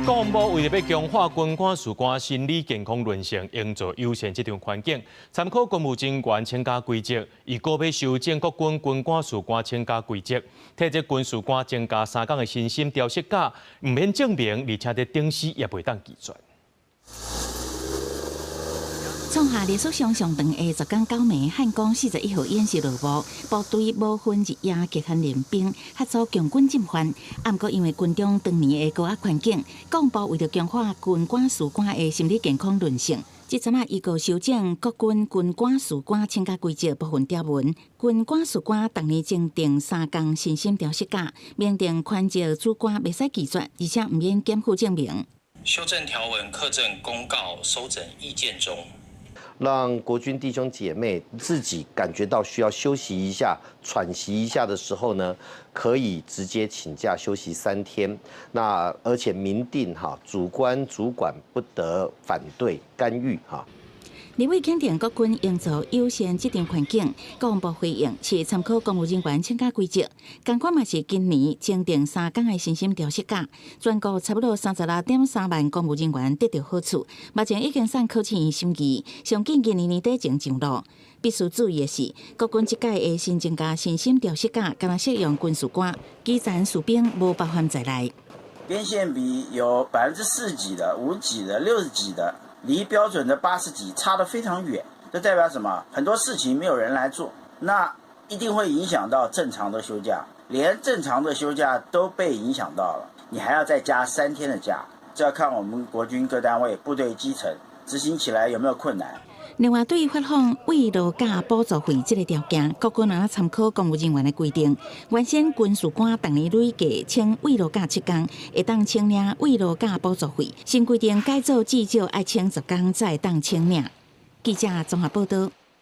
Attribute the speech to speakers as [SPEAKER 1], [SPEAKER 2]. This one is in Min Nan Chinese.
[SPEAKER 1] 國防部為著欲強化軍官士官心理健康韌性，營造友善職場環境，參考公務人員請假規則，伊閣欲修正國軍軍官士官請假規則，替這軍士官增加3工的身心調適假，毋免證明，而且佇頂死也袂當拒絕。
[SPEAKER 2] 創下歷史上上長的十工九暝漢光41號演習落幕，部隊無分日夜極限練兵，合組強軍進犯。毋過因為軍中長年的高壓環境，國防部為著強化軍官士官的心理健康韌性，這陣仔伊閣修正國軍軍官士官請假規則部分條文，軍官士官逐年增訂3工身心調適假，明定權責主官袂使拒絕，而且毋免檢附證明。
[SPEAKER 3] 修正條文刻正公告收整意見中。
[SPEAKER 4] 讓國軍弟兄姐妹自己感覺到需要休息一下、喘息一下的時候呢，可以直接請假休息3天。那而且明定哈，主官主管不得反對干預哈。
[SPEAKER 2] 立委肯定國軍營造友善職場環境，國防部回應是參考公務人員請假規則，仝款嘛是今年增訂三工的身心調適假，全國差不多36.3萬公務人員得著好處。目前已經送考試院審議，上緊今年年底前上路。必須注意的是，國軍這屆的新增加身心調適假，干焦適用軍事官，基層士兵無包含在內。
[SPEAKER 5] 編現比有40%幾的、50幾的、60幾的。離標準的80幾差得非常遠，這代表什麼？很多事情沒有人來做，那一定會影響到正常的休假，連正常的休假都被影響到了，你還要再加3天的假，這要看我們國軍各單位部隊基層執行起來有沒有困難。
[SPEAKER 2] 另外，對於發放慰勞假補助費這个條件，國軍若參考公務人員的規定，原先軍事官逐年累計請慰勞假7工，會當請領慰勞假補助費。新規定改做至少愛請10工才會當請領。記者綜合報道。